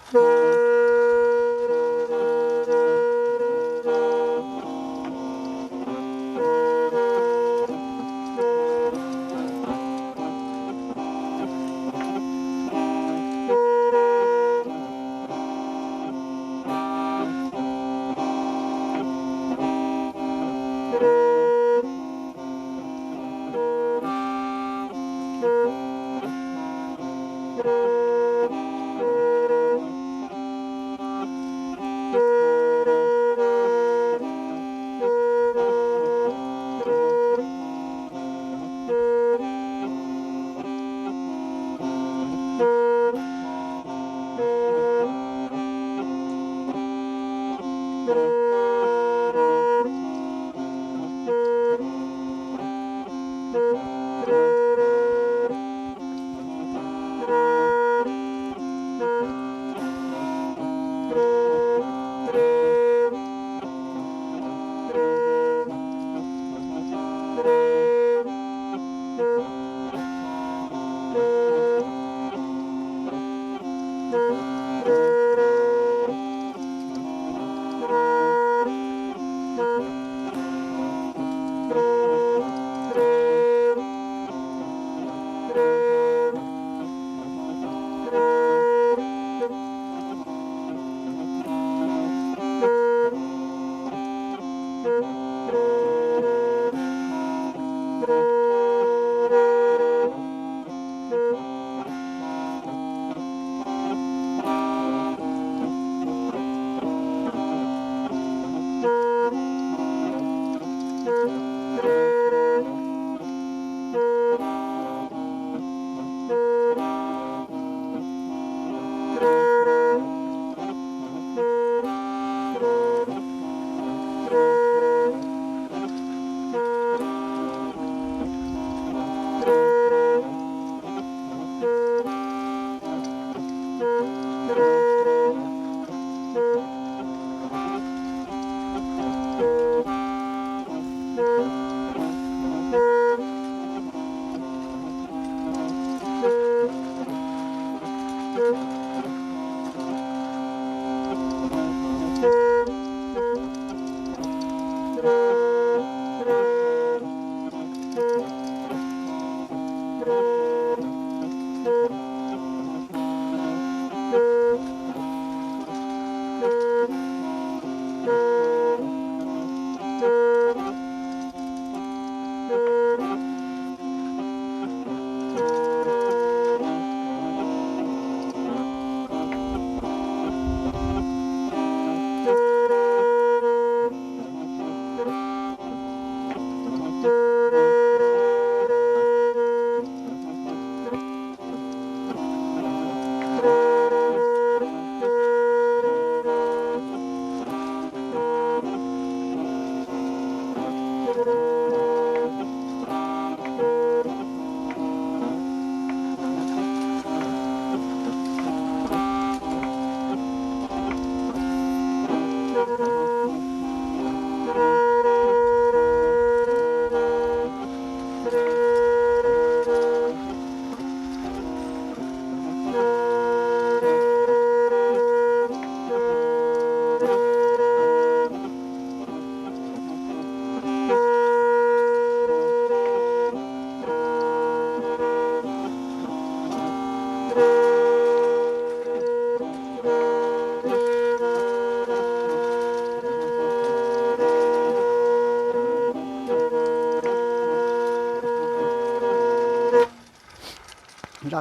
Zaj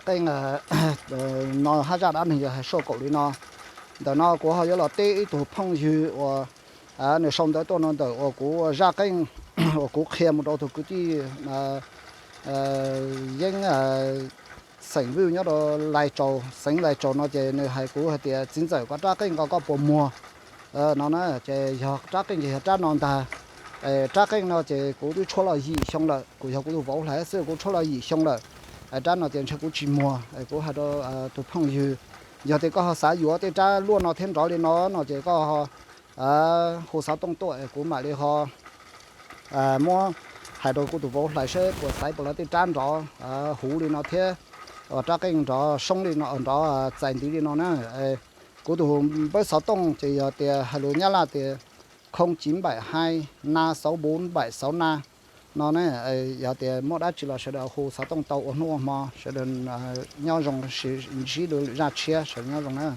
qeej no hab zaj dab neeg yog hais soj kaum li no. Ntawm no kuv ho yuav los teb ib tug phooj ywg uas nws sau ntawv tuaj no ntawm uas kuv zaj qeej uas kuv qhia mus rau tus kwv tij Yeeb, xeem Vwj nyob rau Lai Tsaus, xeev Lai Tsaus no ces nws hais kuv hais tias txiv ntxawm, koj rab qeej ko koj puas muag no na. Ces yog rab qeej ces yog rab no ntag. Rab qeej no ces kuv twb tshuab los yim xyoo lawm, kuv yog kuv tus vauv hlais xwb kuv tshuab los yim xyoo lawm. Rab no ces ntshe kuv tsis muag. Kuv hais rau tus phooj ywg, yog tias koj ho xav yuav tej rab luaj no thiab nrov li no no ces koj hu xov tooj tuaj es kuv mam li ho muab hais rau kuv tus vauv hlais seb puas xaiv puas lawv tej rab nrov huv li no thiab, rab qeej nrov soob li no, nrov txais ntiv li no na. Kuv tus npawb xov tooj ces yog tias hais lus Nyab Laj tias không chín bảy hai năm sáu bốn bảy sáu năm no ne. Yog tias muaj dab tsi los sawv daws hu xov tooj tau ua hnub ua hmo, sawv daws nyob zoo, sib ntsib dua lwm zaj tshiab, sawv daws nyob zoo na.